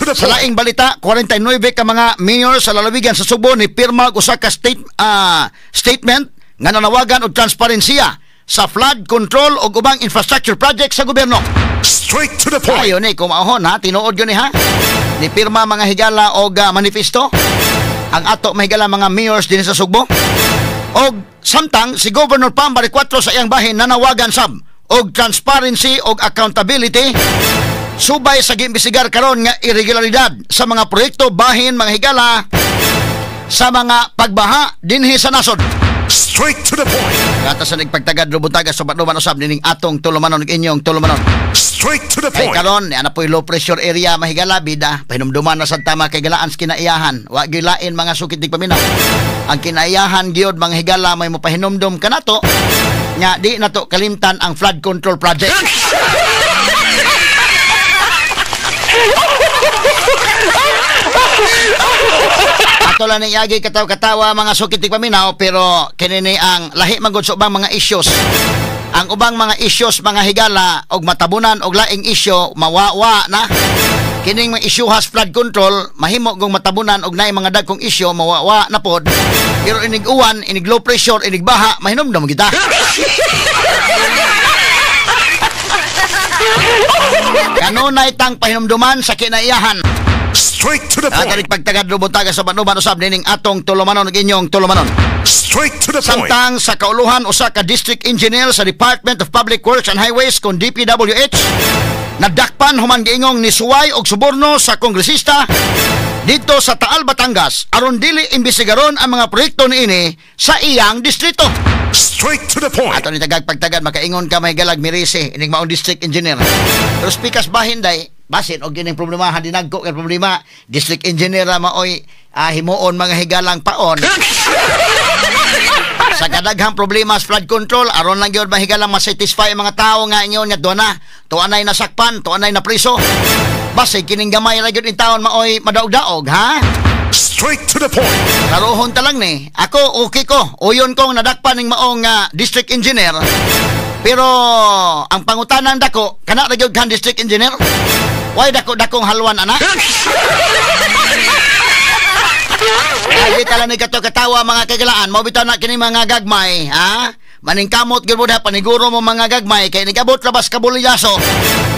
the Sa point. laing balita, 49 ka mga mayor sa lalawigan sa Subo ni pirma og usa ka statement nga nanawagan og transparensiya sa flood control og ubang infrastructure project sa gobyerno. Straight to the point. Ayo ni kumaohon ha, tinuod yun ni ha. Ni pirma, mga higala, og manifesto ang ato, mga higala, mga mayors din sa Sugbo. Og samtang si Governor Pam Baricuatro sa iyang bahin nanawagan sab og transparency og accountability subay sa giimbestigar karon nga irregularidad sa mga proyekto bahin, mga higala, sa mga pagbaha dinhi sa nasod. Straight to the point. Kata sa nagpagtagad rubuntaga sa batnuban usab nining atong tulumanon ug inyong tulumanon. Straight to the Kay point. karon ana po'y low pressure area, mahigala, bida. Pahinumduman na sad tama kay galaan sa kinaiyahan. Wa gyud lain, mga sukit paminaw. Ang kinaiyahan gyud, mga higala, may mopahinumdum kanato nga di nato kalimtan ang flood control project. Ato lang ning iagi katawa-katawa, mga sukit paminaw, pero kini ni ang lahi man gud sa ubang mga issues. Ang ubang mga issues, mga higala, og matabunan og laing issue, mawawa na. Kining mga issue has flood control mahimo kung matabunan og naay mga dagkong issue, mawawa na pod. Pero inig uwan, inig low pressure, inig baha, mahinumdum kita. Kanunay tang pahinumduman sa kinaiyahan. Straight to the At point. pagtagad lubuntaga sa banuban usab nining atong tulumanon ug inyong tulumanon. Straight to the point. Samtang sa kauluhan, usa ka district engineer sa Department of Public Works and Highways kon DPWH nadakpan human giingong nisuway og suborno sa kongresista dito sa Taal, Batangas aron dili imbestigaron ang mga proyekto niini sa iyang distrito. Straight to the point. Ato ni tagag pagtagad makaingon ka may galag mirisi ining maong district engineer. Pero speakers bahin day basin og gining problema dinagko kay problema district engineer ra maoy himuon, mga higalang, paon sa kadaghang problema sa flood control aron lang gyud, mahigalang, masatisfy ang mga tao nga ingon nga tuwa na tuwa na'y nasakpan, tuwa na'y napriso. Basig kining gamay ra gyud in taon maoy madaog-daog ha. Straight to the point. Karuhon ta lang ni. Ako, okay ko. Uyon kong nadakpan ning maong district engineer. Pero ang pangutanan dako, kana ra gyud kan district engineer? Why dako dakong halwan ana? Ay, tala ni kato katawa, mga kagalaan, mao bitaw na kini mga gagmay, ha? Maningkamot gyud mo diha, paniguro mo mga gagmay kay nigabot labas kabulyaso.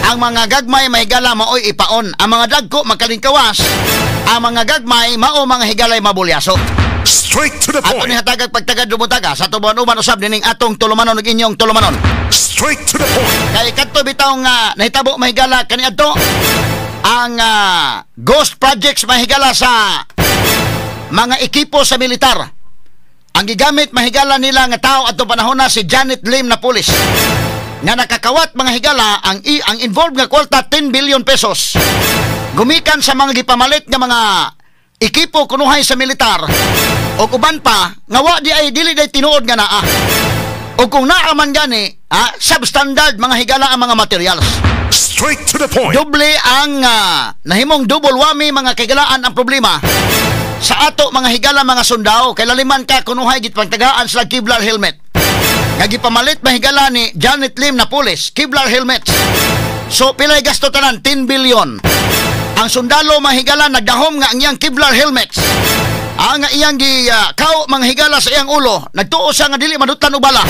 Ang mga gagmay, mahigala, maoy ipaon. Ang mga dagko makalingkawas. Ang mga gagmay mao, mga higalay, mabulyaso. Straight to the Ato point. ni hatagag pagtagad dumutaga sa tubuan uban usab nining atong tulumanon ug inyong tulumanon. Straight to the point. Kay kadto bitaw nga nahitabo, mahigala, kaniadto ang ghost projects, mahigala, sa mga ekipo sa militar. Ang gigamit, mahigala, nila nga tao adto panahon na si Janet Lim na pulis. Nga nakakawat, mga higala, ang involved nga kwarta 10 billion pesos. Gumikan sa mga gipamalit nga mga ekipo kunuhay sa militar o uban pa nga wa di ay dili day tinuod nga naa. O kung naa man gani, substandard, mga higala, ang mga materials. Straight to the point. Doble ang nahimong double whammy, mga kaigalaan, ang problema sa ato, mga higala, mga sundao kay laliman ka kunuhay gitpagtagaan sila Kevlar helmet nga gipamalit, mahigala, ni Janet Lim na pulis, Kevlar helmets. So pilay gasto tanan? 10 billion. Ang sundalo, mahigala, nagdahom nga ang iyang Kevlar helmets ang iyang gi kao, mga higala, sa iyang ulo, nagtuo siya nga dili madutlan og bala.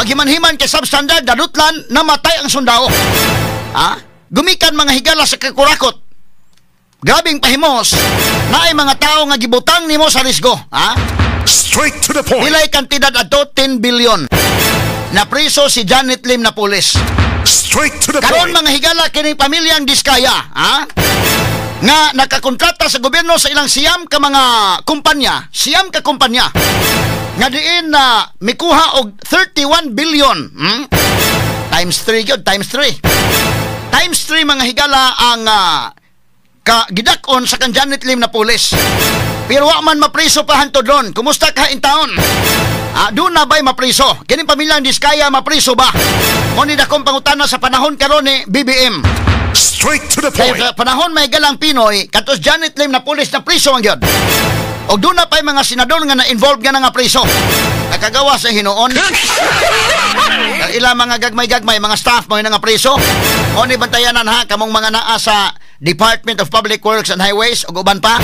Paghiman-himan kay substandard, nadutlan, namatay ang sundao, ha. Gumikan, mga higala, sa kakurakot. Grabing pahimos naay mga tao nga gibutang nimo sa risgo, ha. Straight to the point. Pilay kantidad adto? 10 billion. Napriso si Janet Lim na pulis. Straight to the Karon, point. mga higala, kining pamilyang Diskaya, ha, nga nakakontrata sa gobyerno sa ilang 9 ka mga kumpanya, 9 ka kumpanya nga diin na mikuha og 31 billion, Times 3 gyud, times 3. Times 3, mga higala, ang ka gidak-on sa kan Janet Lim na pulis. Pero wa man mapriso pa hantod ron. Kumusta ka in taon? Doon na ba'y mapriso? Kining pamilyang Diskaya mapriso ba? Mo ni dakong pangutana sa panahon karon ni BBM. Straight to the Kaya point. sa panahon may galang Pinoy, katos Janet Lim na pulis na priso ang gyud. Og doon na pa'y mga senador nga na-involved nga na nga priso. Nakagawa sa hinuon. Ila mga gagmay-gagmay, mga staff mga nga priso. O ni bantayanan ha, kamong mga naa sa Department of Public Works and Highways ug uban pa.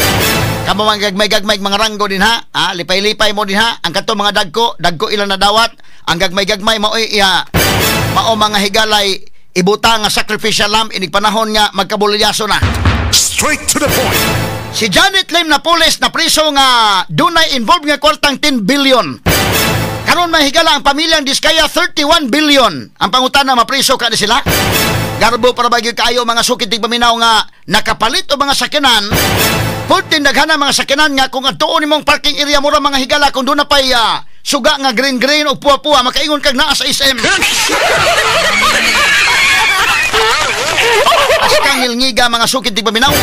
Kamo mga gagmay-gagmay mga ranggo din ha. Ah, lipay-lipay mo din ha. Ang kato mga dagko, dagko ilang nadawat. Ang gagmay-gagmay maoy iya mao mga higalay ibutang nga sacrificial lamb inig panahon nga magkabulyaso na. Straight to the point. Si Janet Lim Napoles na priso nga dunay involved nga kwartang 10 billion. Karon mahigala ang pamilyang Diskaya 31 billion. Ang pangutana, mapriso ka ni sila? Garbo para ba gyud kaayo, mga sukit tigpaminaw, nga nakapalit og mga sakyanan. Pultin daghan ang mga sakyanan nga kung adtuon nimong parking area mura mga higala kung doon na pay suga nga green green o puwa-puwa, makaingon kag naa sa SM. Askang ngilngiga, mga sukit tigpaminaw.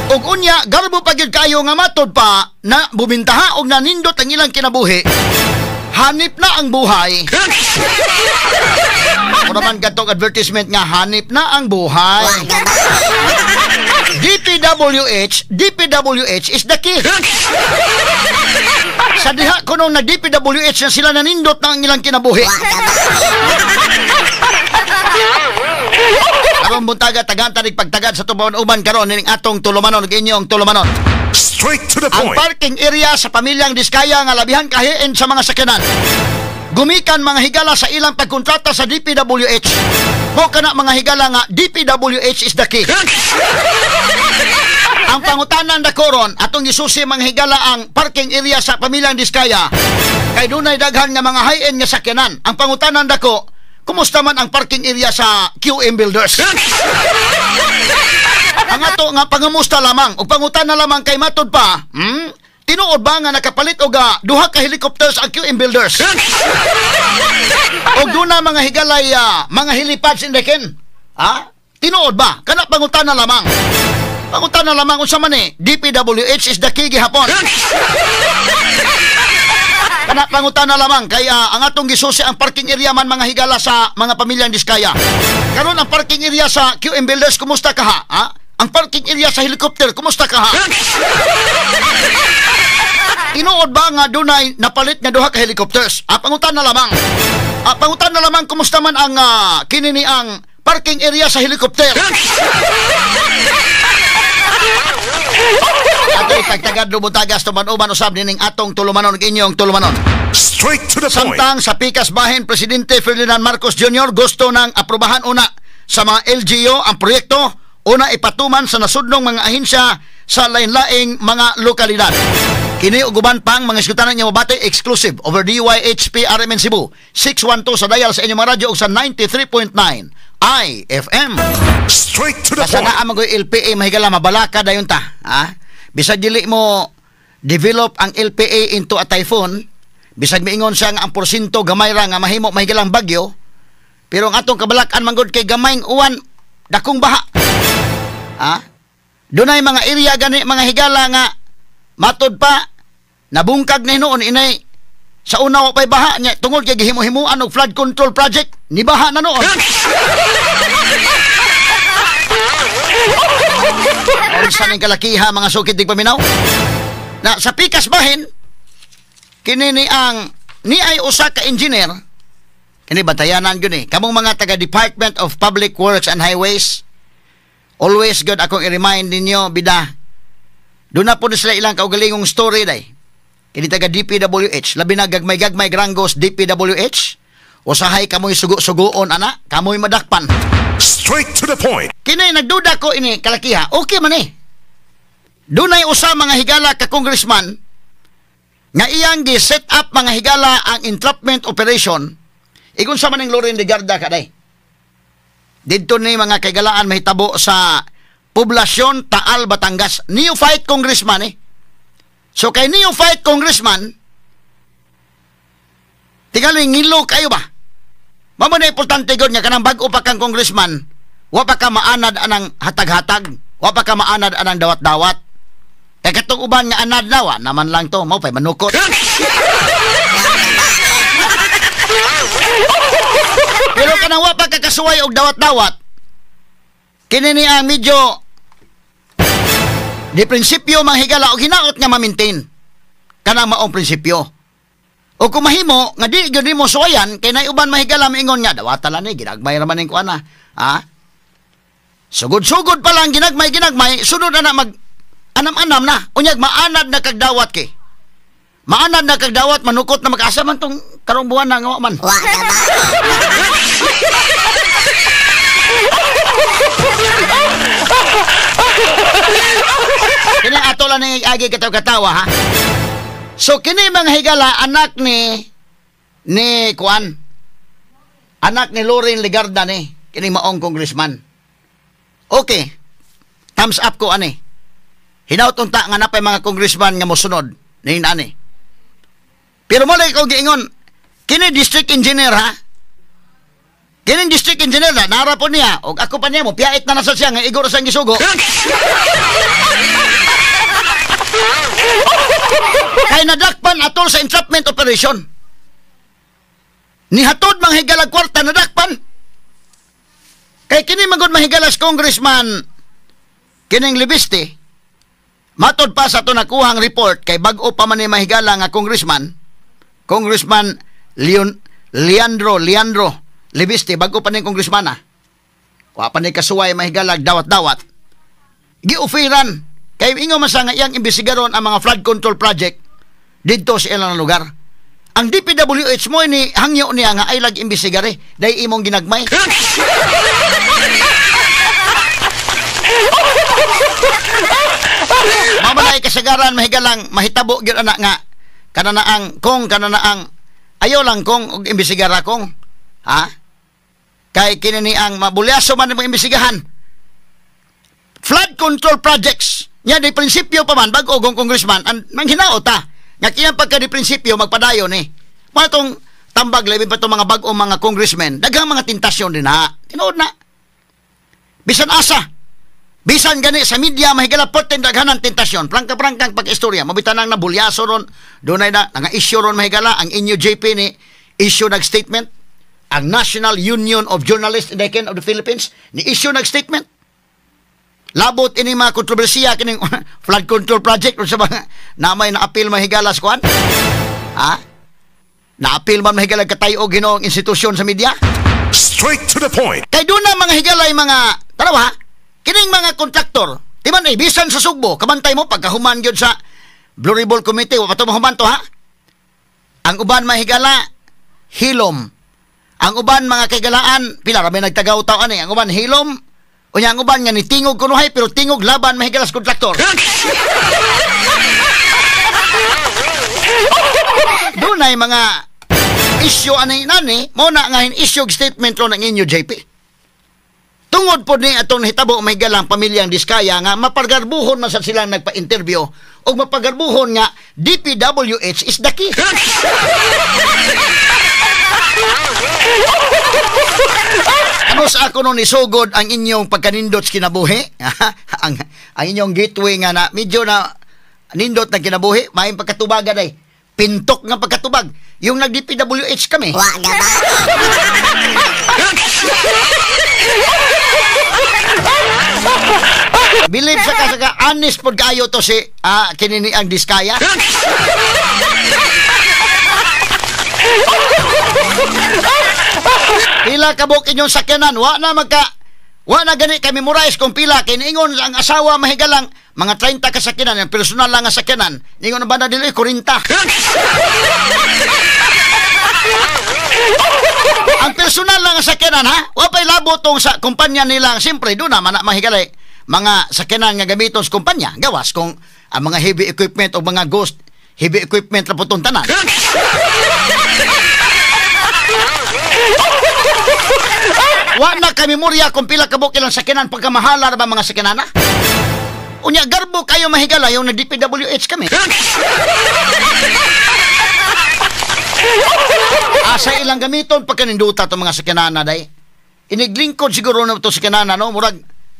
Ug unya garbo pa gyud kaayo nga matod pa na bumintaha og nanindot ang ilang kinabuhi. Hanip na ang buhay. Mura man katong advertisement nga hanip na ang buhay. DPWH, DPWH is the key. Sa diha kuno na DPWH na sila nanindot na ang ilang kinabuhi. Aron buntaga tagan tanig pagtagad sa tubawan uban karon nining atong tulumanon ug inyong tulumanon. Straight to the Ang point. parking area sa pamilyang Diskaya nga labihan kahiin sa mga sakyanan. Gumikan mga higala sa ilang pagkontrata sa DPWH. Mo kana mga higala nga DPWH is the key. Ang pangutanan da koron atong gisusi mga higala ang parking area sa pamilyang Diskaya. Kay dunay daghan nga mga high-end nga sakyanan. Ang pangutanan dako, kumusta man ang parking area sa QM Builders? Ang ato nga pangamusta lamang ug pangutana lamang kay matud pa, Tinuod ba nga nakapalit og duha ka helicopters ang QM Builders? Og duna mga higalay mga helipads in the ken? Ha? Tinuod ba? Kana pangutana lamang. Pangutana lamang unsa man ni DPWH is the key gihapon. Kana pangutana lamang kay ang atong gisusi ang parking area man mga higala sa mga pamilyang Diskaya. Karon ang parking area sa QM Builders kumusta ka ha? Ha? Ang parking area sa helicopter kumusta ka ha? Tinuod ba nga dunay napalit nga duha ka helicopters? Ah, pangutana lamang. Ah, pangutana lamang kumusta man ang kini ni ang parking area sa helicopter? Ato pagtagad lubutagas tuman-uban usab nining atong tulumanon ug inyong tulumanon. Straight to the point. Samtang sa pikas bahin, Presidente Ferdinand Marcos Jr. gusto ng aprobahan una sa mga LGU ang proyekto, una ipatuman sa nasudnong mga ahensya sa lain-laing mga lokalidad. Kini ug uban pang mga iskutanan niyo mabati exclusive over DYHP RMN Cebu 612 sa dial sa inyong mga radyo ug sa 93.9 IFM. Straight to the Basta point. naa magoy LPA mahigala mabalaka dayon ta, ha? Bisag dili mo develop ang LPA into a typhoon, bisag miingon siya nga ang porsyento gamay ra nga mahimo mahigalang bagyo, pero ang atong kabalak-an manggod kay gamayng uwan dakong baha. Ha? Dunay mga area gani mga higala nga matud pa nabungkag na hinuon inay sa una wa pay baha nya tungod kay gihimo-himuan og flood control project ni baha na noon. Unsa ning kalakiha mga sukit dig paminaw? Na sa pikas bahin kini ni ang ni ay usa ka engineer kini batayanan gyud ni kamong mga taga Department of Public Works and Highways. Always good akong i-remind ninyo bida. Doon na po sila ilang kaugalingong story day. Kini taga DPWH, labi na gagmay-gagmay granggos DPWH. Usahay kamoy sugo-sugoon ana, kamoy madakpan. Straight to the point. Kini nagduda ko ini kalakiha, okay man eh. Dunay usa mga higala ka congressman nga iyang gi-set up mga higala ang entrapment operation. Igon sa maning Loren de Garda kaday. Didto ni mga kaigalaan mahitabo sa poblasyon Taal, Batangas. Neophyte congressman eh. So kay neophyte congressman, tingali ngilo kayo ba? Mamo na importante gud nga kanang bag-o pa kang congressman, wa pa ka maanad anang hatag-hatag, wa pa ka maanad anang dawat-dawat. Kay katong uban nga anad na wa naman lang to, mao pay manukot. Pero kanang wa pa ka kasuway og dawat-dawat, kini ni ang medyo di prinsipyo manghigala og hinaot nga ma-maintain kanang maong prinsipyo. O kung mahimo nga di gyud nimo suwayan kay nay uban mahigala maingon nga dawata lang ni ginagmay ra man ning kuana. Ha? Sugod-sugod pa lang ginagmay-ginagmay, sunod na na mag anam-anam na. Unyag maanad na kagdawat kay. Maanad na kagdawat, manukot na mag-asa man tong karong buwan na nga man. Wa na ba? Kini ato lang nang agi kataw-katawa ha. So kini mga higala anak ni kuan. Anak ni Loren Legarda ni kini maong congressman. Okay. Thumbs up ko ani. Hinaut unta nga napay mga congressman nga mosunod ni ani. Pero mo lang ikaw giingon kini district engineer ha. Kini district engineer na nara po niya og ako pa niya mo piyait na nasa siya nga igor sa gisugo. Kay nadakpan atol sa entrapment operation. Nihatod manghigalag kwarta nadakpan. Kay kini magod mahigalas congressman kining Leviste. Matod pa sa ato nakuhang report kay bag-o pa man ni mahigala nga congressman, Congressman Leandro Leviste, bag-o pa ni congressman ha. Wa pa ni kasuway mahigalag dawat-dawat. Giufiran kay ingon man sa nga iyang imbestigaron ang mga flood control project didto sa ilang lugar. Ang DPWH mo ni hangyo niya nga ay lag imbestigare dahil imong ginagmay. Mamalay kasagaran mahigalang mahitabo gyud anak nga kananaang kong kananaang ayo lang kong og imbestigara kong ha kay kini ni ang mabulyaso man imong imbestigahan. Flood control projects nya di prinsipyo pa man bag-o kong congressman ang manghinaot ta nga kiyang pagka di prinsipyo magpadayon ni. Mao tong tambag labi pa tong mga bag-o mga congressmen daghang mga tentasyon din ha. Tinuod na. Bisan asa. Bisan gani sa media mahigala porten daghanan tentasyon. Prangka-prangkang pag-istorya mabitanang nabulyaso ron dunay na nga issue ron mahigala ang inyo JP ni issue nag statement. Ang National Union of Journalists in the of the Philippines ni issue nag statement. Labot ini mga kontrobersiya kining flood control project sa mga namay na appeal mahigala sa kuan. Ha? Na-appeal man mahigala katayog Ginoong institusyon sa media. Straight to the point. Kay doon na mga higalay mga tanawa, kining mga kontraktor, di man bisan sa Sugbo, kabantay mo pagkahuman gyud sa Blue Ribbon Committee, wa pa to mahuman to ha. Ang uban mahigala hilom. Ang uban mga kaigalaan, pila ra may nagtagaw-taw ani, ang uban hilom. Unya ang uban nga ni tingog kunuhay pero tingog laban mahigalas kontraktor. Dunay mga issue ani nani, mo na nga issue statement ron ang inyo JP. Tungod po ni atong nahitabo mahigalang pamilyang Diskaya nga mapagarbuhon man sa silang nagpa-interview og mapagarbuhon nga DPWH is the key. Ano sa ako nung nisugod ang inyong pagkanindot sa kinabuhi? ang inyong gateway nga na medyo na nindot ng kinabuhi, maayong pagkatubagan ay pintok nga pagkatubag. Yung nag-DPWH kami. Wa na ba? Bilib sa kasaka, honest pod kaayo to si kinini ang Diskaya. Pila kabuk inyong sakyanan, wa na magka wa na gani kay memorize kung pila kay niingon ang asawa mahigalang mga 30 ka sakyanan, ang personal lang nga sakyanan. Niingon ang banda dili 40. Ang personal lang nga sakyanan ha, wa pay labo tong sa kumpanya nilang siyempre do na man mahigalay mga sakyanan nga gamiton sa kumpanya, gawas kung ang mga heavy equipment o mga ghost heavy equipment ra putong tanan. Wa na kay memorya kung pila kabuk ilang sakyanan pagkamahala ra ba mga sakyanan na? Unya garbo kayo mahigala yung nag-DPWH kami. Asa ilang gamiton pagkaninduta itong mga sakyanan na day. Iniglingkod siguro na ito sakyanan na, no? Murag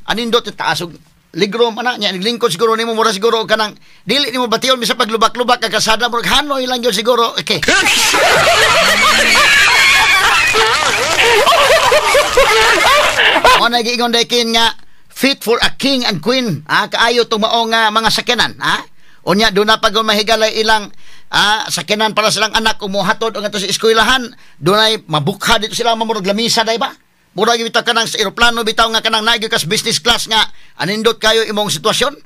anindot yung taas og ligro man na niya. Iniglingkod siguro nimo murag siguro kanang dili nimo bation bisa paglubak-lubak ka kalsada murag hanoy lang yun siguro. Okay. Mo na giingon daykin nga fit for a king and queen. Kaayo tong mao nga mga sakyanan, ha? Unya doon na pag mahigalay ilang sakyanan para silang anak umuhatod og ngadto sa eskwelahan, dunay mabukha dito sila mamurag lamisa day ba? Murag bitaw kanang sa eroplano bitaw nga kanang naigi kas business class nga anindot kayo imong sitwasyon.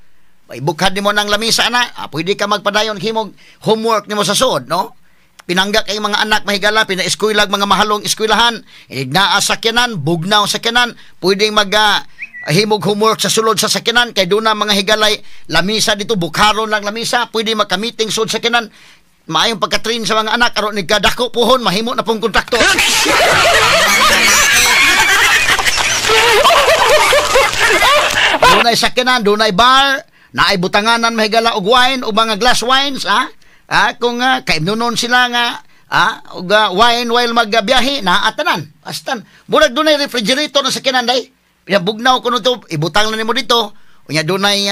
Ibukhad nimo ng lamisa na, pwede ka magpadayon himog homework nimo sa suod, no? Pinangga kay mga anak mahigala, pinaeskuylag mga mahalong eskwelahan, naa sakyanan, bugnaw sakyanan, pwedeng mag himog homework sa sulod sa sakyanan kay doon na mga higalay lamisa dito, bukharon lang lamisa, pwede magka-meeting sud sakyanan. Maayong pagka-train sa mga anak aron nagkadako pohon mahimo na pong kontraktor. Dunay sakyanan, dunay bar, naay butanganan mahigala og wine o mga glass wines, ha? Kung kaimnunon sila nga og wine while magbiyahe, naatanan. Astan. Murag dunay refrigerator na sakyanan day. Pinabugnaw ko nito, ibutang na nimo dito. Unya dunay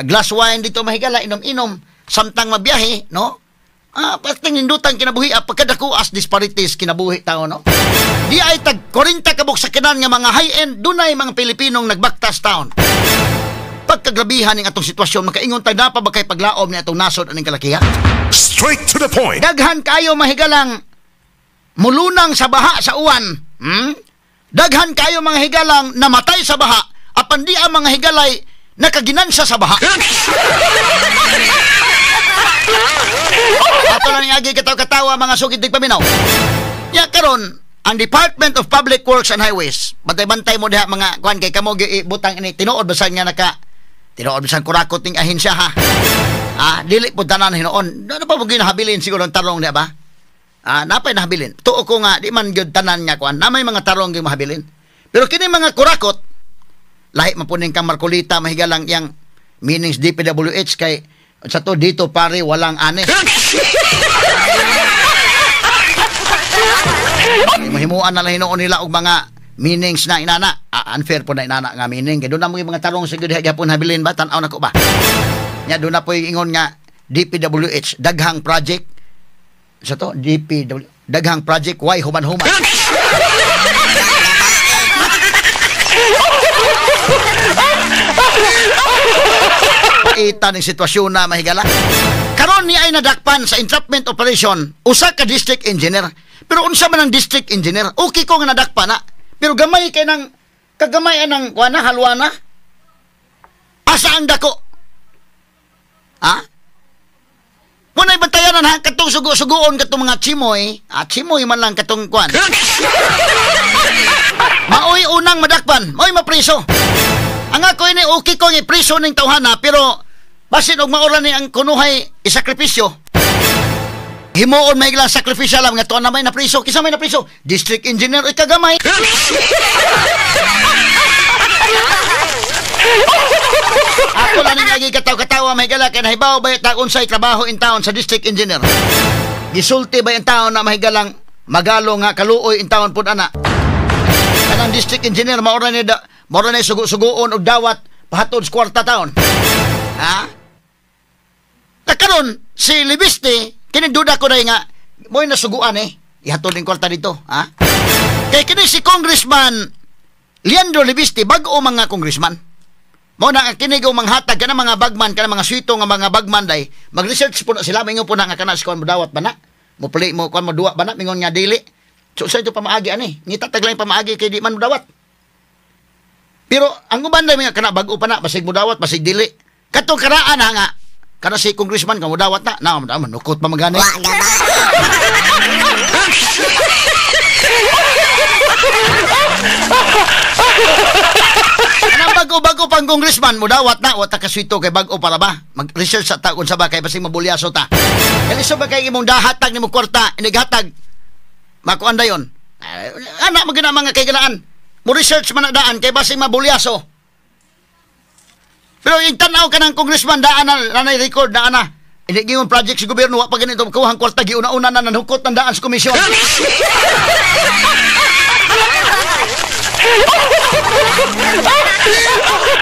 glass wine dito mahigala, inom-inom samtang mabiyahe, no? Pagting nindutan kinabuhi, pagkadako as disparities kinabuhi tao, no? Di ay tag 40 kabuk sakyanan nga mga high-end, dunay mga Pilipinong nagbaktas taon. Pagkagrabihan ning atong sitwasyon, makaingon tayo na pa ba kay paglaom ni atong nasod aning kalakiha? Straight to the point. Daghan kayo mahigalang mulunang sa baha sa uwan. Daghan kayo mga higalang namatay sa baha, apan di ang mga higalay nakaginansa sa baha. Ato lang yung agi kataw-katawa mga sugid paminaw. Ya karon ang Department of Public Works and Highways, bantay-bantay mo diha mga kuan kay kamo gibutang ini tinuod bisan nga naka tinuod bisan kurakot ning ahensya ha. Dili pud tanan hinuon. Ano pa mo ginahabilin siguro ang tarong diha ba? Napay nahabilin. Tuo ko nga di man gyud tanan nga kuan. Na may mga tarong gyud mahabilin. Pero kini mga kurakot lahi man puning kang Marcolita mahigalang yang meanings DPWH kay sa to dito pare walang ane. Mahimuan na lang hinuon nila og mga meanings na inana. Unfair po na inana nga meaning. Kaya doon na mga tarong sa gyud gyapon habilin ba? Tan-aw na ko ba? Nya doon na po ingon nga DPWH daghang project sa to DPW daghang project why human-human. Ita ning sitwasyon na mahigala. Karon ni ay nadakpan sa entrapment operation usa ka district engineer. Pero unsa man ang district engineer? Okay ko nga nadakpan na. Pero gamay kay nang kagamay anang kuana halwana. Asa ang dako? Ha? Muna'y bantayanan ha, katong sugo-sugoon katong mga chimoy, chimoy man lang katong kuan. Maoy unang madakpan, maoy mapriso. Ang ako ini okay ko nga priso ning tawhana pero basin og maura ni ang kunuhay isakripisyo. Himuon may ilang sakripisyo lang nga tuan na may napriso, kinsa may napriso? District engineer oy kagamay. Ako lang ning agi kataw-katawa may gala kay nahibaw ba ta unsay trabaho in town sa district engineer. Gisulti ba in town na mahigalang magalo nga kaluoy in town pud ana. Kanang district engineer maura ni maura ni sugo-sugoon og dawat pahatod sa kwarta taon. Ha? Karon si Leviste kini duda ko dai nga mo'y nasuguan eh. Ihatod ning kwarta dito, ha? Kay kini si Congressman Leandro Leviste bag-o mga congressman. Mo na ang kini go manghatag kana mga bagman kana mga swito nga mga bagman day mag-research po na sila mingon po na nga kana si kuan mo dawat ba na mo pli mo kuan mo duwa ba na mingon nga dili. So sa ito pamaagi ani ngita taglain pamaagi kay di man mo dawat. Pero ang uban day mga kana bag-o pa na basig mo dawat basig dili. Katong karaan ha nga kana si congressman ka mo dawat na na manukot pa magani. Anang bago-bago pang congressman mo dawat na wata kaswito kay bag-o para ba mag-research sa ta unsa ba kay basig mabulyaso ta. Kaliso ba kay imong dahatag nimo kwarta inighatag makuan dayon. Ana mo gina mga kaigalaan mo research man na daan kay basig mabulyaso. Pero yung tan-aw ka ng congressman daan na nanay record daan na inigingon project sa gobyerno wa pa ganito kuhang kwarta giuna-una na nanhukot ng daan sa komisyon.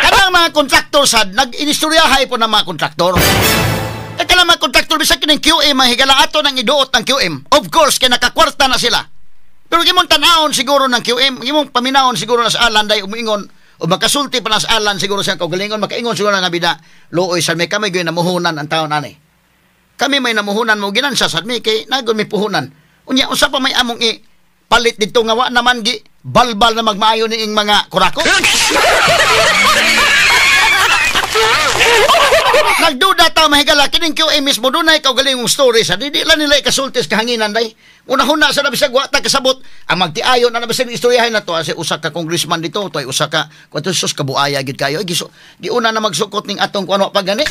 Kanang mga kontraktor sad nag-inistoryahay po ng mga kontraktor. Kaya kanang mga kontraktor bisag kining QM mahigala ato nang iduot ng QM. Of course kay nakakwarta na sila. Pero imong tan-awon siguro ng QM, imong paminawon siguro na sa Alan day umiingon o makasulti pa na sa Alan siguro siya kaugalingon makaingon siguro na nga bida luoy sad may kami gyud namuhunan ang taon ani. Kami may namuhunan mo ginansya sad mi kay nagon may puhunan. Unya unsa pa may among i palit didto nga wa naman gi Balbal na magmaayo ni ing mga kurako. Nagduda ta mahigala kining QM mismo dunay kaugalingong story sa di lang nila ikasultis kahanginan day. Una-huna sa nabisag wa ta kasabot ang magtiayon na nabisag istoryahin na to si usa ka congressman dito to ay usa ka kuan sus kabuaya gid kayo. Ay giuna na magsukot ning atong kuan wa pa gani.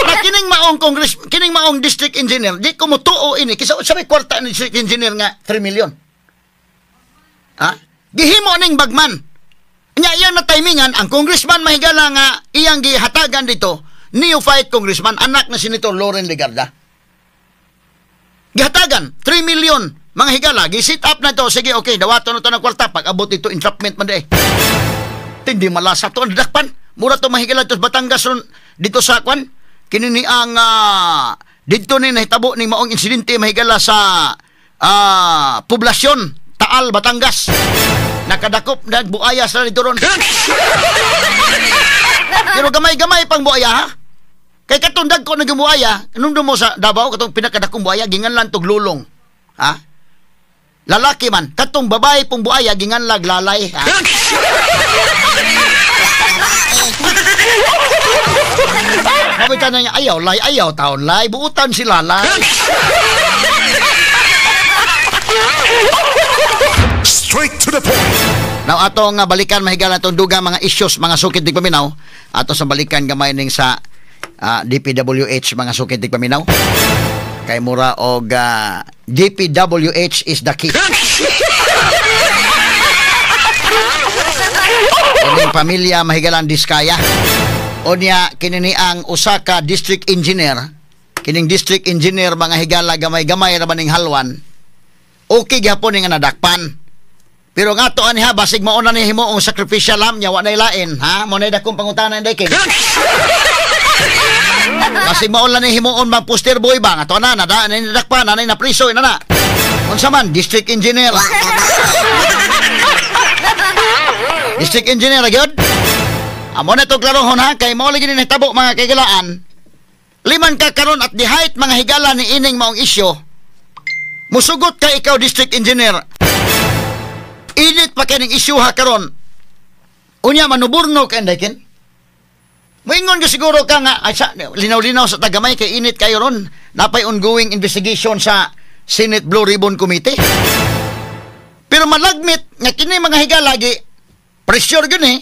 Na kining maong congress, kining maong district engineer di ko motuo ini kisa sa may kwarta ni district engineer nga 3 million. Ha? Gihimo ning bagman. Nya iyang na timingan ang congressman mahigala nga iyang gihatagan dito, neophyte congressman, anak na Senator Loren Legarda. Gihatagan 3 million mga higala, gi-sit up na to, sige okay, dawaton na to ng kwarta pag abot dito entrapment man di. Tindi malasa to ang dakpan. Mura to mahigala to Batangas ron dito sa kwan. Kini ni ang didto ni nahitabo ning maong insidente mahigala sa poblasyon Taal, Batangas. Nakadakop nagbuaya sila dito ron. Pero gamay-gamay pang buaya ha. Kay katong dagko naging buaya, nundum mo sa Davao katong pinakadakong buaya ginganlan tog lulong. Ha? Lalaki man, katong babae pong buaya ginganlag lalay. Ha? Mabitan na niya, ayaw lay, ayaw taon lay, buutan sila lay. Straight to the point. Now ato nga balikan mahigala atong duga mga issues mga sukid tigpaminaw. Ato sa balikan gamay ning sa DPWH mga sukid tigpaminaw. Kay mura og DPWH is the key. Kining pamilya mahigalang Diskaya. Unya kini ni ang usa ka district engineer. Kining district engineer mga higala gamay-gamay ra man ning halwan. Okay gyapon ning nadakpan. Pero nga to ani ha, basig mauna ni himuong sacrificial lamb niya, wa nay lain, ha? Mo nay dakong pangutana inday king. Basig mauna ni himuon mag poster boy ba nga to na nada nadakpan, nanay na priso ina na. Unsa man district engineer. District engineer gyud. Amo na to klarohon ha, kay mao lagi ni nahitabo mga kaigalaan. Liman ka karon at the height mga higala ni ining maong isyu. Musugot ka ikaw district engineer. Init pa kining isyu ha karon. Unya manuburno ka inday kin. Moingon ka siguro ka nga ay, sa, linaw-linaw sa tagamay kay init kayo ron. Napay ongoing investigation sa Senate Blue Ribbon Committee. Pero malagmit nga kini mga higala lagi pressure gyud eh.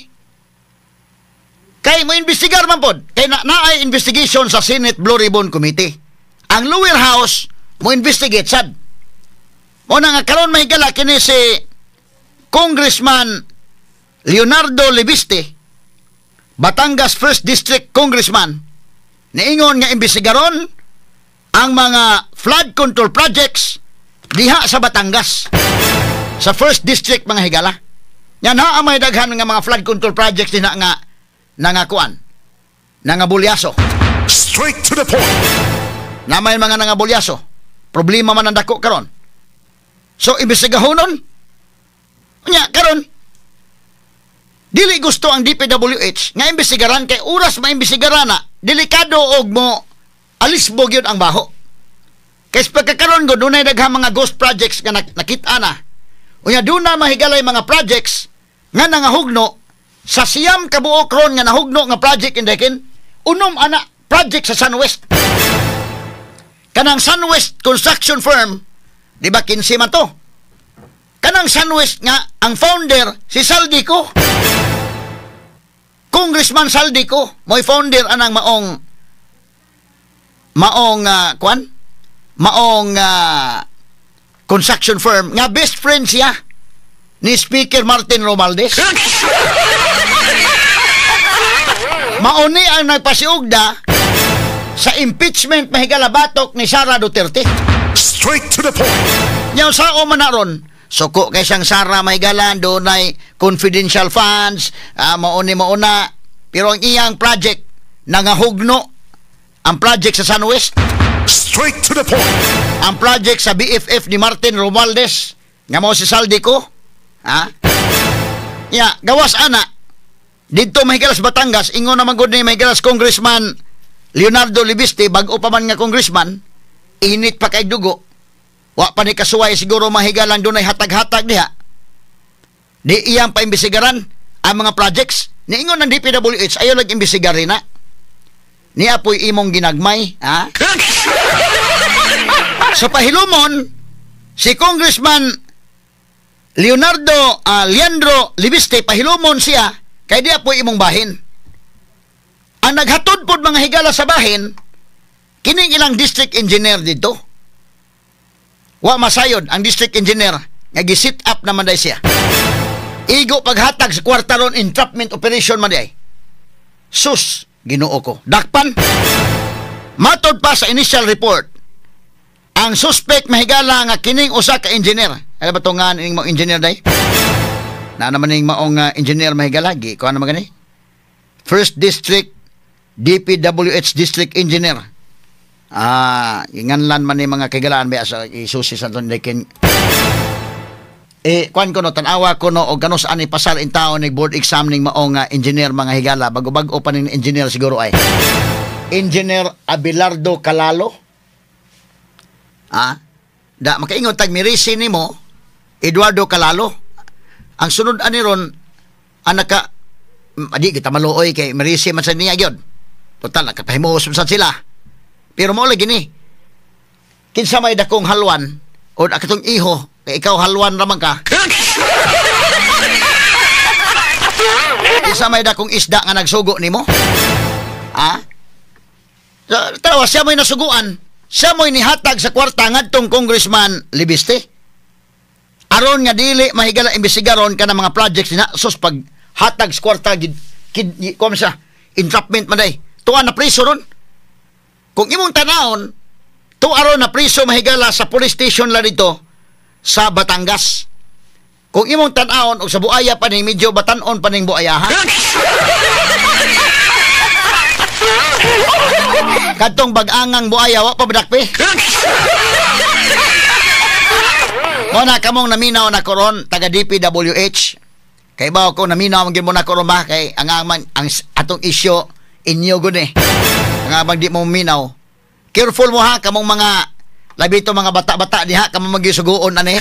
Kay mo investigar man pod. Kay na naay investigation sa Senate Blue Ribbon Committee. Ang lower house mo investigate sad. Mo na nga karon mahigala kini si Congressman Leonardo Leviste, Batangas 1st District Congressman, niingon nga imbestigaron ang mga flood control projects diha sa Batangas sa 1st District mga higala. Yan ha, may daghan nga mga flood control projects dinha nga nangakuan, nangabulyaso. Straight to the point. Na may mga nangabulyaso. Problema man ang dako karon. So imbestigahonon. Nya karon dili gusto ang DPWH nga imbestigaran kay oras maimbestigaran na delikado og mo alisbog yun ang baho. Kay pagkakaron go dunay daghang mga ghost projects nga nakita na. Unya duna mahigalay mga projects nga nangahugno sa 9 ka buok ron nga nahugno nga project indekin unom ana project sa SunWest. Kanang SunWest construction firm, di ba 15 man to? Kanang SunWest nga ang founder si Zaldy Co. Congressman Zaldy Co, mo'y founder anang maong maong kuan? Maong construction firm nga best friend siya ni Speaker Martin Romualdez. Mauni ang nagpasiugda sa impeachment mahigala batok ni Sara Duterte. Straight to the point. Nyaw sao man na ron, suko kay siyang Sara mahigala, dunay confidential funds, mauni mauna, pero ang iyang project nangahugno ang project sa SunWest. Straight to the point. Ang project sa BFF ni Martin Romualdez nga mao si Zaldy Co. Ha? Ya, gawas ana. Didto mahigalas Batangas, ingon naman gud ni mahigalas Congressman Leonardo Leviste, bag-o pa man nga congressman, init pa kay dugo. Wa pa ni kasuway siguro mahigalang dunay hatag-hatag diha. Di iyang paimbestigaran ang mga projects. Niingon ng DPWH, ayaw lang imbestigarin na. Niya po'y imong ginagmay, ha? Sa pahilumon, si Congressman Leonardo Leandro Leviste, pahilumon siya, kay diya po'y imong bahin. Ang naghatod pod mga higala sa bahin, kining ilang district engineer dito. Wa masayod ang district engineer nga gi-sit up naman day siya. Igo paghatag sa kwarta ron, entrapment operation man day. Sus, Ginoo ko. Dakpan. Matod pa sa initial report, ang suspect mahigala nga kining usa ka engineer. Ano ba to nga ning maong engineer day? Na naman ning maong engineer mahigala gi kuan naman gani? First District DPWH District Engineer. Ah, inganlan man ni mga kaigalaan ba sa isusi sa ton kin eh kuan ko no, tan-awa ko no og kanus ani pasar in taon ni board exam ning maong engineer mga higala, bago-bag-o pa ning engineer siguro ay Engineer Abelardo Calalo. Ah, da makaingon tag mirisi nimo Eduardo Calalo. Ang sunod ani ron ang naka adi kita maluoy kay mirisi man sa niya gyud. Total nakapahimuos man sad sila. Pero mao lagi ni kinsa may dakong halwan o akatong iho kay ikaw halwan ra man ka. Kinsa may dakong isda nga nagsugo nimo? Ha? Tarawa siya mo'y nasuguan. Siya mo'y nihatag sa kwarta ngadtong Congressman Leviste. Aron nga dili mahigala imbestigaron ka ng mga projects na sus pag hatag sa kwarta gid kid kuan siya entrapment man day. Tuwa na priso ron. Kung imong tanawon, tuwa ron na priso mahigala sa police station la dito sa Batangas. Kung imong tanawon og sa buaya pa ning medyo batanon pa ning buaya ha. Kadtong bag-angang buaya wa pa badakpi. Mo na kamong naminaw na koron taga DPWH. Kay ba ko naminaw man gyud mo na koron ba kay ang ang atong isyu inyo gud eh. Ang amang di mo minaw. Careful mo ha kamong mga labi to mga bata-bata diha kamo magisuguon ani.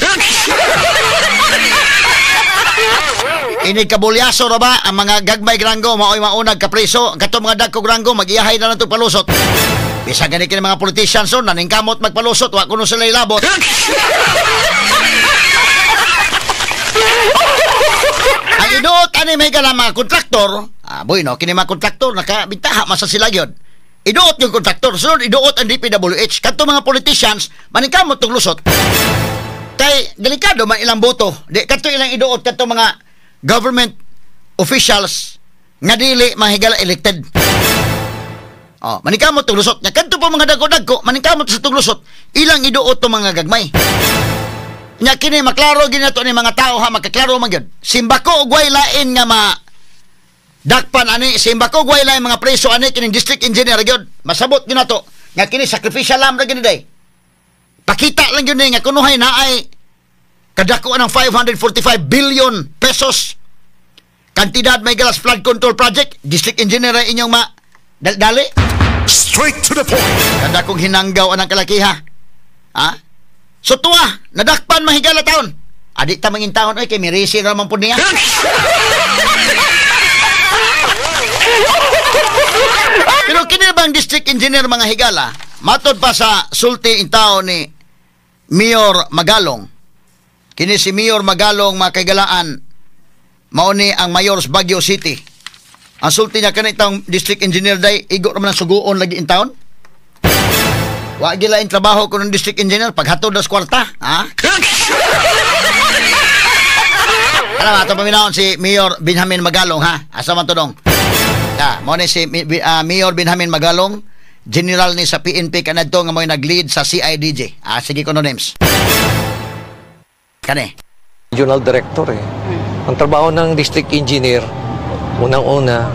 Ini kabulyaso ra ba ang mga gagmay granggo maoy maunag kapriso katong mga dagko granggo magiyahay na lang palusot. Bisan gani kini mga politicians son naningkamot magpalusot wa kuno sila ilabot. Ang iduot ani may gala mga kontraktor, ah boy no kini mga kontraktor nakabitaha man sa sila gyud. Iduot yung kontraktor, sunod iduot ang DPWH kadto mga politicians maningkamot tong lusot. Kay delikado man ilang boto. Di kadto ilang iduot kadto mga government officials nga dili mahigala elected. Oh, maningkamot tong lusot. Nya kadto pa mga dagko-dagko maningkamot sa tong lusot, ilang iduot tong mga gagmay. Nya kini maklaro gyud nato ni mga tao ha, magkaklaro man gyud. Simbako og way lain nga ma dakpan ani, simbako og way lain mga preso ani kining district engineer gyud. Masabot gyud nato nga kini sacrificial lam ra gyud day. Pakita lang gyud ni nga kunuhay naay kadako ng 545 billion pesos kantidad may galas flood control project, district engineer ay inyong ma dali. Straight to the point. Kadakong hinanggaw anang kalakiha. Ha? So tuwa, nadakpan mahigala taon. Adi ta mangin taon oy kay mirisi ra man pud niya. Pero kini bang district engineer mga higala, matod pa sa sulti in taon ni Mayor Magalong. Kini si Mayor Magalong mga kaigalaan, mao ni ang mayor sa Baguio City. Ang sulti niya kani taong district engineer day igo ra man ang suguon lagi in taon. Wa gilain trabaho ko ng district engineer paghatod das kwarta, ha? Alam, ato paminahon si Mayor Benjamin Magalong, ha? Asa man to dong? Ah, mo ni si Mayor Benjamin Magalong, general ni sa PNP kanadto nga mo'y nag-lead sa CIDG. Ah, sige ko no names. Kani. Regional director eh. Ang trabaho ng district engineer, unang-una,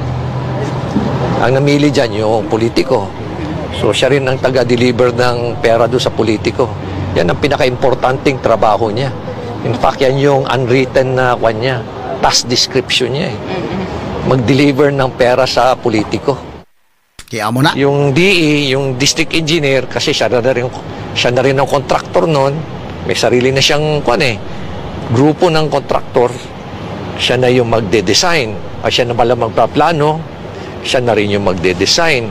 ang namili dyan yung politiko. So siya rin ang taga-deliver ng pera doon sa politiko. Yan ang pinaka-importanting trabaho niya. In fact, yan yung unwritten na kwan niya, task description niya eh. Mag-deliver ng pera sa politiko. Kaya mo na. Yung DE, yung district engineer, kasi siya na rin ang contractor noon. May sarili na siyang kwan eh, grupo ng kontraktor. Siya na yung magde-design. Ah, siya na pala magpaplano. Siya na rin yung magde-design.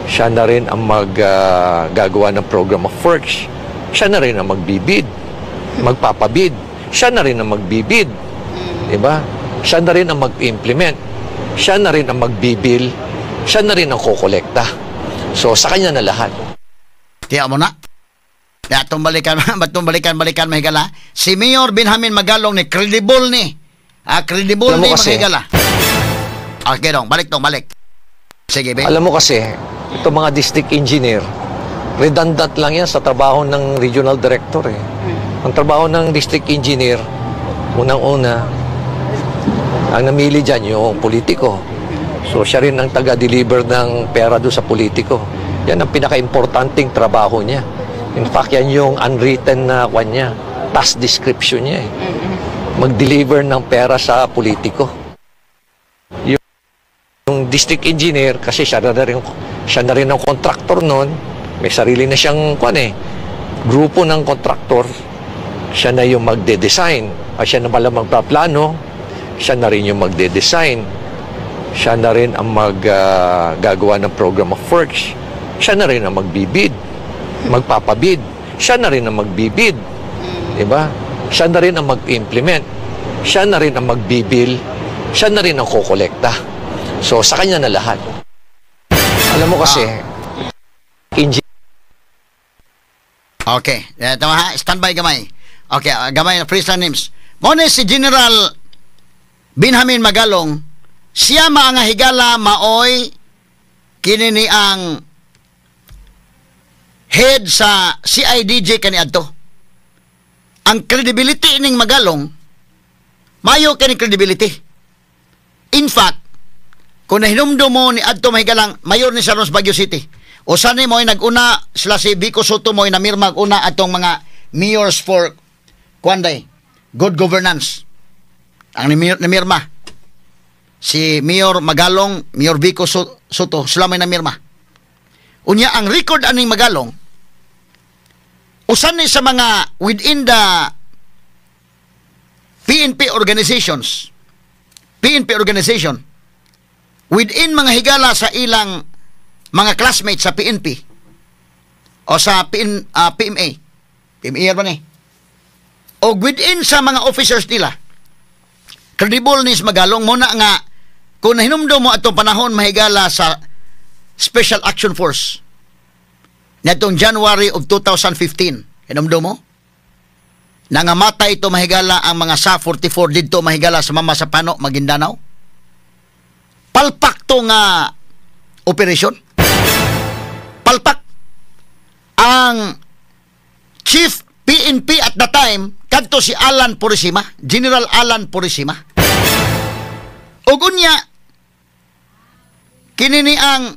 Siya na rin ang maggagawa ng program of works. Siya na rin ang magbibid. Magpapabid. Siya na rin ang magbibid. Diba? Siya na rin ang mag-implement. Siya na rin ang magbibil. Siya na rin ang kokolekta. So, sa kanya na lahat. Tiya mo na. Ya, atong balikan, batong balikan, balikan, mahigala. Si Mayor Benjamin Magalong ni, credible ni. Ah, credible Alam mo ni, kasi- mga higala. Okay dong, balik dong, balik. Sige, be. Alam mo kasi, itong mga district engineer, redundant lang yan sa trabaho ng regional director eh. Ang trabaho ng district engineer, unang-una, ang namili dyan yung politiko. So siya rin ang taga-deliver ng pera doon sa politiko. Yan ang pinaka-importanting trabaho niya. In fact, yan yung unwritten na kwan niya, task description niya eh. Mag-deliver ng pera sa politiko. Yung district engineer, kasi siya na rin ang contractor noon, may sarili na siyang kwan eh, grupo ng contractor. Siya na yung magde-design. Ah, siya na pala magpaplano. Siya na rin yung magde-design. Siya na rin ang maggagawa ng program of works. Siya na rin ang magbibid. Magpapabid. Siya na rin ang magbibid. Diba? Siya na rin ang mag-implement. Siya na rin ang magbibil. Siya na rin ang kokolekta. So, sa kanya na lahat. Alam mo kasi, engineer Okay. Eh, tama ha, standby gamay. Okay, gamay na freeze lang names. Mo ni si General Benjamin Magalong, siya mga higala maoy kini ni ang head sa CIDG kaniadto. Ang credibility ning Magalong, mayo kini credibility. In fact, kung nahinumdum mo ni adto, mahigalang mayor ni sa Baguio City. O sani mo ay nag-una sila si Vico Sotto mo ay namirmag una atong mga mayors for kuanday, good governance. Ang namirma si Mayor Magalong, Mayor Vico Sotto, sila may namirma. Unya ang record aning Magalong, usan ni sa mga within the PNP organizations, PNP organization, within mga higala sa ilang mga classmates sa PNP o sa PMA, PMA ba ni? O within sa mga officers nila, credible ni Magalong muna nga kung nahinumdum mo atong panahon, mahigala, sa Special Action Force netong January of 2015, hinumdum mo nangamatay ito, mahigala, ang mga sa 44 didto, mahigala, sa Mamasapano, Maguindanao. Palpak to nga operation, palpak. Ang chief PNP at the time kadto si Alan Purisima, General Alan Purisima. Ug unya kini ni ang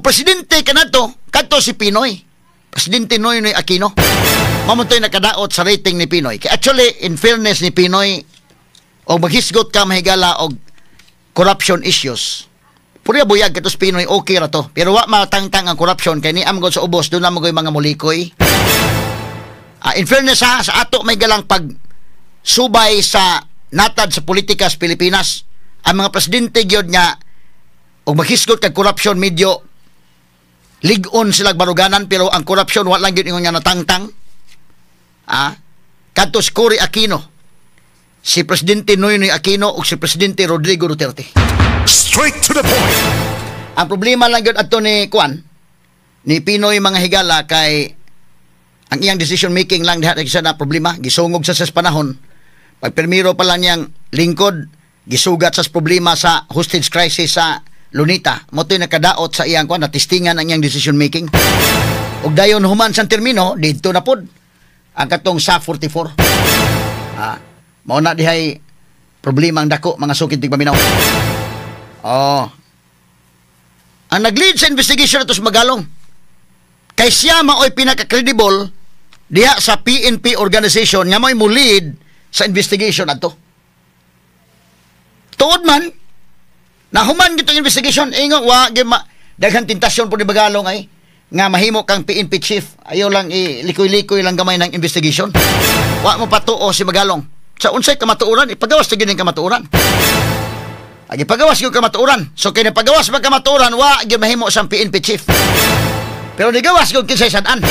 presidente kanato kadto si PNoy, Presidente Noynoy Aquino. Mao man to'y nakadaot sa rating ni PNoy. Kay actually, in fairness ni PNoy, og maghisgot ka, mahigala, og corruption issues, purya buyag katos PNoy, okay ra to. Pero wa matangtang ang corruption kay ni amgod sa ubos doon na mga mulikoy. Ah, in fairness ha, sa ato may galang pag subay sa natad sa politika sa Pilipinas, ang mga presidente gyud nga og maghisgot kag corruption, medyo lig-on sila baruganan, pero ang corruption wa lang gyud ingon nga natangtang. Ah, kadto si Cory Aquino, si Presidente Noynoy Aquino ug si Presidente Rodrigo Duterte. Straight to the point. Ang problema lang gyud adto ni Kuan, ni PNoy, mga higala, kay ang iyang decision making lang diha sa na problema, gisungog sa panahon. Pag pirmiro pa lang niyang lingkod, gisugat sa problema sa hostage crisis sa Lunita. Mo to'y nakadaot sa iyang kuan, natistingan ang iyang decision making. Ug dayon human sa termino, didto na pod ang katong sa 44. Ah, mao na dihay problema ang dako, mga sukid tigpaminaw. Oh. Ang nag-lead sa investigation ato sa Magalong. Kay siya maoy pinaka-credible diha sa PNP organization nga mo'y mo lead sa investigation adto. Tuod man, nahuman gitong investigation, ingon wa gyud daghan tentasyon po ni Magalong ay. Nga mahimo kang PNP chief. Ayaw lang ilikoy-likoy lang gamay ng investigation. Wa mo patuo si Magalong. Sa unsay kamatuoran, ipagawas ta gyud ning kamatuoran. Agi pagawas gyud kamatuoran. So kay pagawas ba kamatuoran, wa gyud mahimo sa PNP chief. Pero nigawas gyud kinsay sad-an.